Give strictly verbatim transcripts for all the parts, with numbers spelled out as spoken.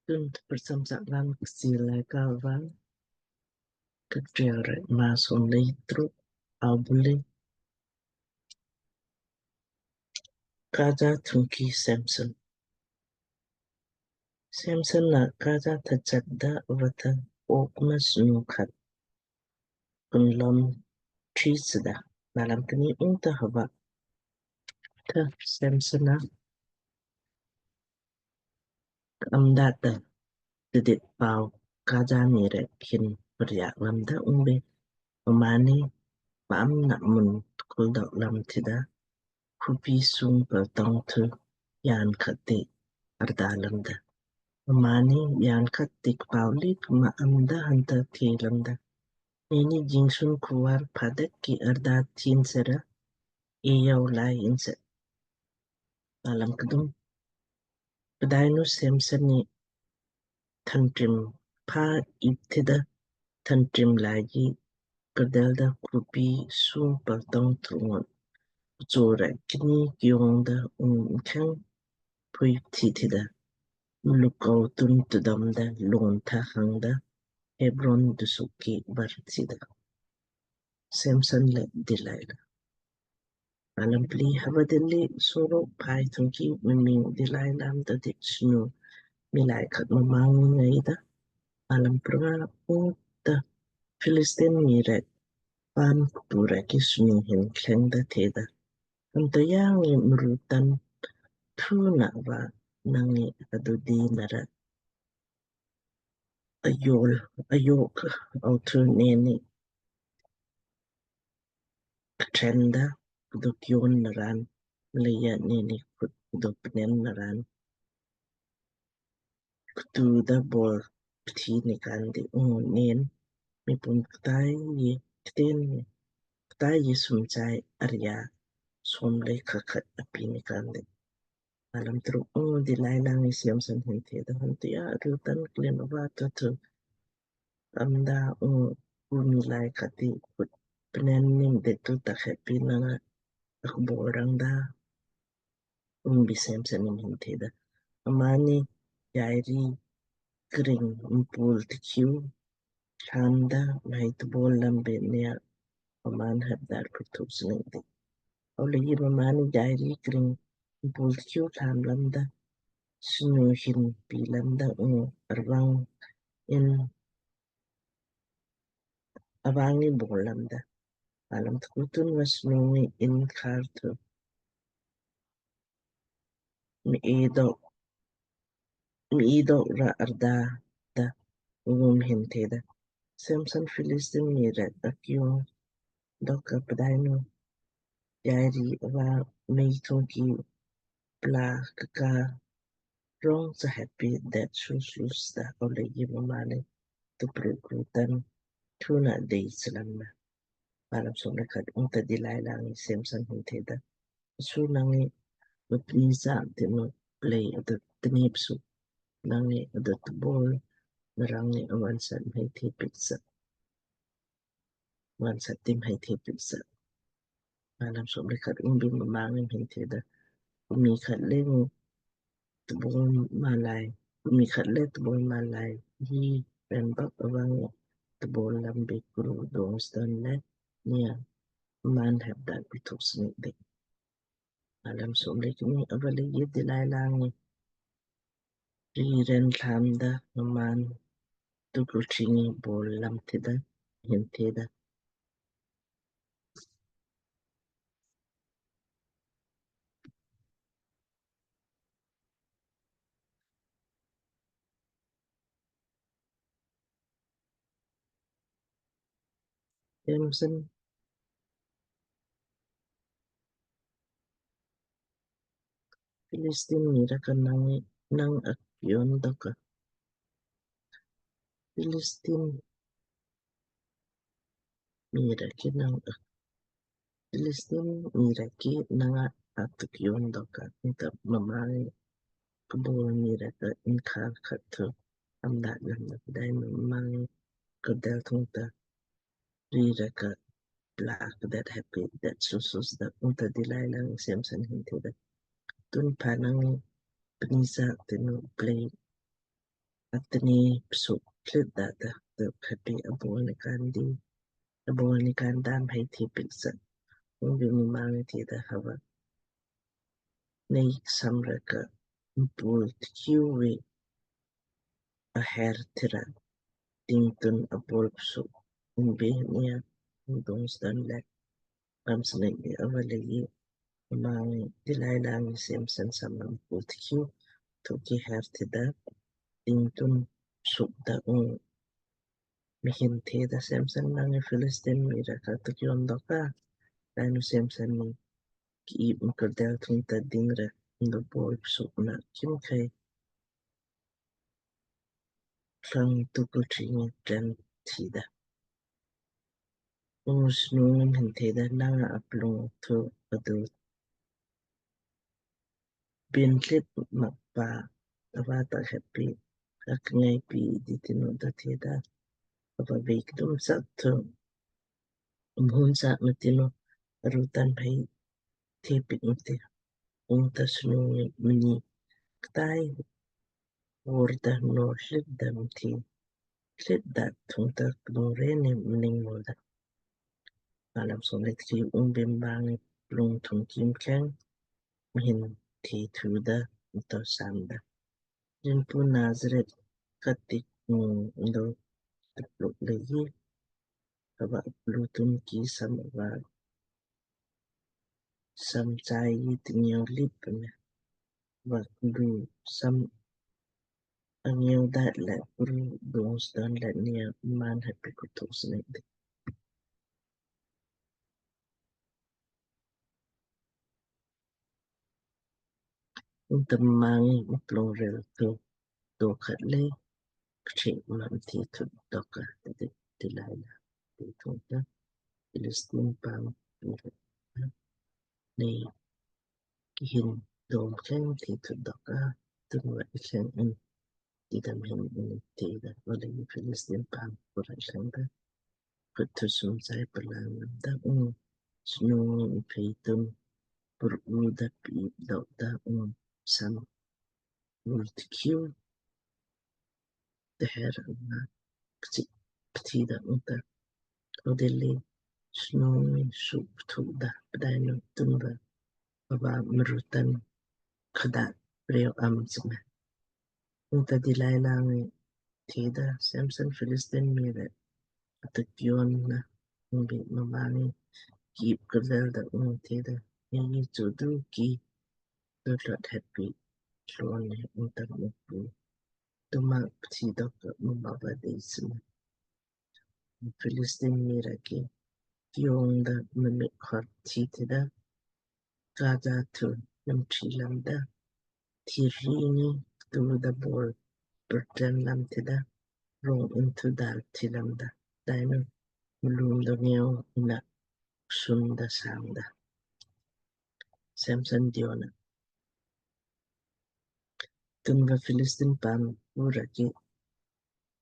Tun tprcham sak raan Kchiir Laaika va Kikteelrek maa somlei truk. Aubuli Gaza thungki Samson. Samson na Gaza tha chatda vata okma snu khat kunlom tri sida. Malam kni. Ungta hava tha Samson na amda ta tidit pau Gaza mii rek hin priak lamda ungbe mmaanni ma'am na mun kuldok lam tida khupi sung paltong thu yaan khat ti arda lamda. Mmaanni yaan khat ti kpau lik ma'am da hanta the lamda. Neni jingsun khuwar phadak ki arda thin sera eyau lai inse. Malam kdum. Pdainu Samson ni thantrim pha ip tida thantrim laiji kdel da khupi sung paltong thungot. Chora kni kiong da ung kheng pui thi tida. Mlukau tun tudam da lon tha hang da Hebron dusuk ki bar tida. Samson le Delilah. Malam pli. Hava dilli soro pai thungki miming Delilah am tadi snu milai khat mma ngi ngai da. Malam pranga. Ungta Philistine mii rek paam kpu rek ki snu hin kleng da theda, anto yang ngi mrutan thu na va nang ngi adu di nara ayol ayok au thu neni ktrenda kdo kion naran mleija neni kut kdo pnen naran ktu da bol pthi ni kandi. Ungu nen mipum ktai yi kten ktai yi sumchai aria somlei khat khat api ni kandi. Malam truk. Ungu Delilah ngi Samson hin theda, hantu ya rutan klin ava tatu amda ungu umi lai kati kut pnen nim detu takhepi nanga akbol rang da. Ungbi Samson nim hin theda, amani jairi kring mpul tikhiu tlamda mhai tbol lambe nia mmaan hepdar kurthuk sning di. Au leiji mmaanni jairi kring mpul tikhiu tlam lamda snu hin pi lamda ungu arvang in avangi bol lamda. Malam tku. Tunva snu ngi in khar thu mi edok mi edok ra arda da ungum hin theda, Samson Philistine mii rek akiung dok ka pdainu jairi ava mei thungki pla kaka rong sa hepi det sus lus da. Au leiji mmaanni tupru krutan thuna dei slamna. Malam somlei khat. Ungta Delilah ngi Samson hin theda, su nang ngi mupni sa tinu plei adu tnip su nang ngi adu tbol narang ngi avan sa mhai the piksa. Wan satim hai the piksa. Malam somlei khat. Ungbi mma ngi hin theda, kumi khat le ngu tbol malai, kumi khat le tbol malai hi ren bak avang tbol lambe kru dong ston le nia mmaan hepdar kurthuk sning di. Malam somlei kni. Ava leiji Delilah ngi ri ren tlamda mmaan tukul tringi bol lam tida hin theda, Samson, Philistine mii rek ka nang nang akion doka. Philistine mii rek ki nang Philistine mii rek ki nanga atukion doka. Ungta mma ngi kbol mii rek ka in khar khat thu amda lamda. Pdainu mma ngi kdel thungta ri rek ka pla kdet hepi det sus lus da. Ungta Delilah ngi Samson hin theda, tun pa nang ngi pni sa tinu plei atni psuk plit data tu khapi abol ni kandi, abol ni kandam hai thi piksa. Ungbi mma ngi theda, hava nei samra ka mpul tkiu ve aher thira ding tun abol psuk. Ungbi nia undong sdan lek Kam snek di ava leiji mma ngi Delilah ngi Samson samna mpul tkiu thuki her thida ding tun suk da ung mhin theda, Samson, nang ngi Philistine mii rek ava tukion doka? Pdainu Samson ni ki ip mkardel thungta ding rek mdo bol suk na kim khai klang tukul tringi tren thida. Ung snu ngi mhin theda, nang a aplung thu adu bin tlit makpa ava ta heppi akngai pi di tinu da theda, ava vei kdum sak thu umhun sak na tinu arutan hai the pik mte. Ungta snu ngi mni ktai Vorda no hlit da mthi hlit da thungta klung reni mning molda. Malam som le tri. Ungbi mma ngi klung thung kim kleng mhin thi thuda mto samda, Rinpu Nazareth kati ngu mdo tupluk leiji hava plutun ki sam ava sam chai tingyau lip me. Vak du sam angyau dat le uru dong sdan le nia man heppi kutuk snek di. Ungta mma ngi mplung rel thu do khat le kchik mam thi thu doka di Delilah di thungta Philistine paam nei kihin dom kleng thi thu doka tunva ikleng in tidam hin in theda. Ole Philistine paam pura kleng da kut thu sum chai pala lamda ung snu ngi phei tun pur u da pi dok da ung sam ul tkiu teher na kchik pthi da ungta odele snu ngi su pthu da pdainu tunva ava mrutan khada preo am sime. Ungta Delilah ngi theda, Samson, Philistine mii rek ava tukion na. Ungbi mma ngi ki ip kardel da ung theda, nei ngi chodu ki dotlot heppi tlon ne ungta Mukpu tuma pthi doka mma va dei sime. Philistine mii rek ki kiong da mma mik khor thi theda Gaza thu nam thi lamda, thi ri ni ktu da bol perten lam theda, rong in thu dal thi lamda, pdainu mlum da ngeo ina sun da sang da. Samson diona. Tunva Philistine paam pura ki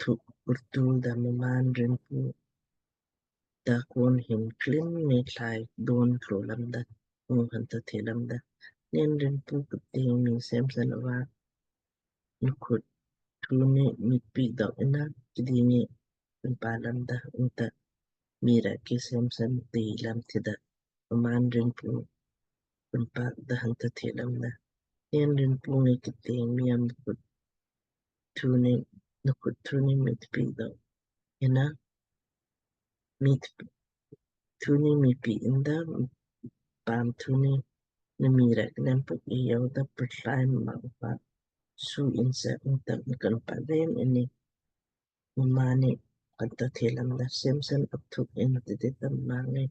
thu urtul da mmaan Rinpu da kon hin klin me thlai don tlo lamda, ung hanta the lamda, nen Rinpu kutting mi Samson ava nkhut thuni mit pi dok ina kidingi pinpa lamda. Ungta mii rek ki Samson dei lam theda, mmaan Rinpu pinpa da hanta the lamda, nen Rinpu ngi kutting mi am nkhut thuni, nkhut thuni mit pi dok ina mit thuni mi pi inda paam thuni na mii rek nem puk i yau da purtlai ma upa su insa ungta nkan pa den ini mmaanni hanta the lamda, Samson apthuk in tidit da mma ngi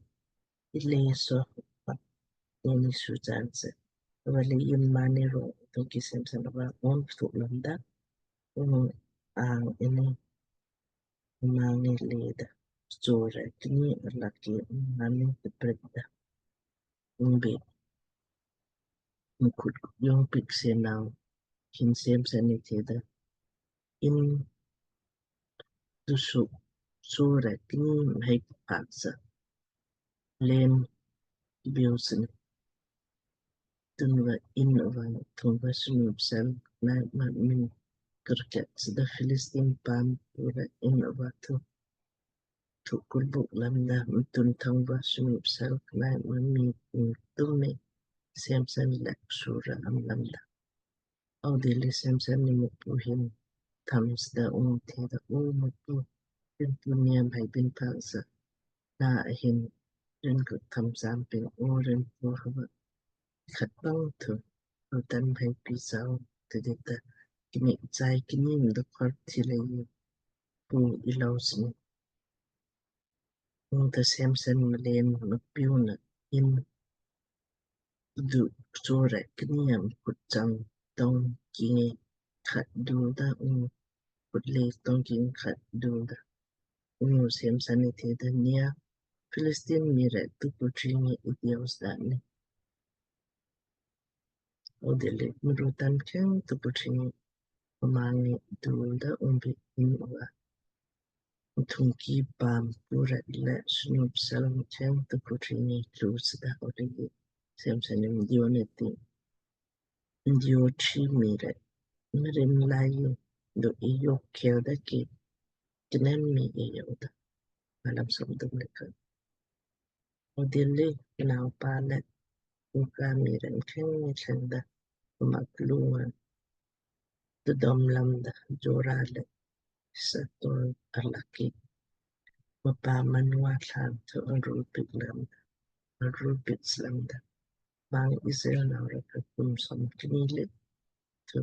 ile so pa ini su chaan se. Ava leiji mmaanni ro thungki Samson ava on pthuk lamda, ung ang ini mma ngi leda sora kni alaki mmaanni tepret da. Ungbi nkhut yong pik se nau hin Samson ni theda, in tusuk sora kni mhai paksa len biu sini. Tunva in ava thungva sunu psel nai ma min karkat sida Philistine paam pura in ava thu thu kurbuk lamda, mtun thangva snu psel knai mami tum me Samson lek sura am lamda. Audilli Samson ni Mukpu hin tham sida ung theda, O Mukpu, Rinpu niam hai bin paksa na ahin rin kuk tham sam ping, O Rinpu, hava khat pang thu rutan hai pi sau tidita kini chai kini mdo khor thile ye pu ilau sini. Ungta Samson malen mpiuna in du sura kini am kut chang tong kingi khat dulda ung kut le tong kingi khat dulda. Ung Samson ni theda, Nia Philistine mii rek tu putri ngi idios da ni. Audilli mrutan kheng tu putri ngi mma ngi dulda ungbi in ava thungki paam pura le snu psel kheng tu putri ngi tlu sida. Audilli Samson ni mdio ne ti mdio tri mii rek mrin lai do iyo kelda ki knem mi iyo da. Malam som dum le khat. Audilli nau pa le uka mii rek kheng ni thlengda mma klunga tudom lamda Jora le Estaol arlakki mpa Manoa thlan thu arul pik lamda, arul pik lamda. Mang Israel nau rek kum som kni le thu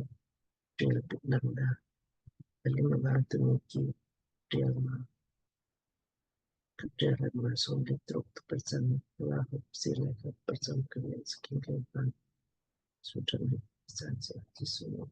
rel pik lamda. Alim vang tu niki rel ma Kutera ma som le truk tu percent la hop sila hop percent kene skin ke pan. Sutra ni san se ti sunu.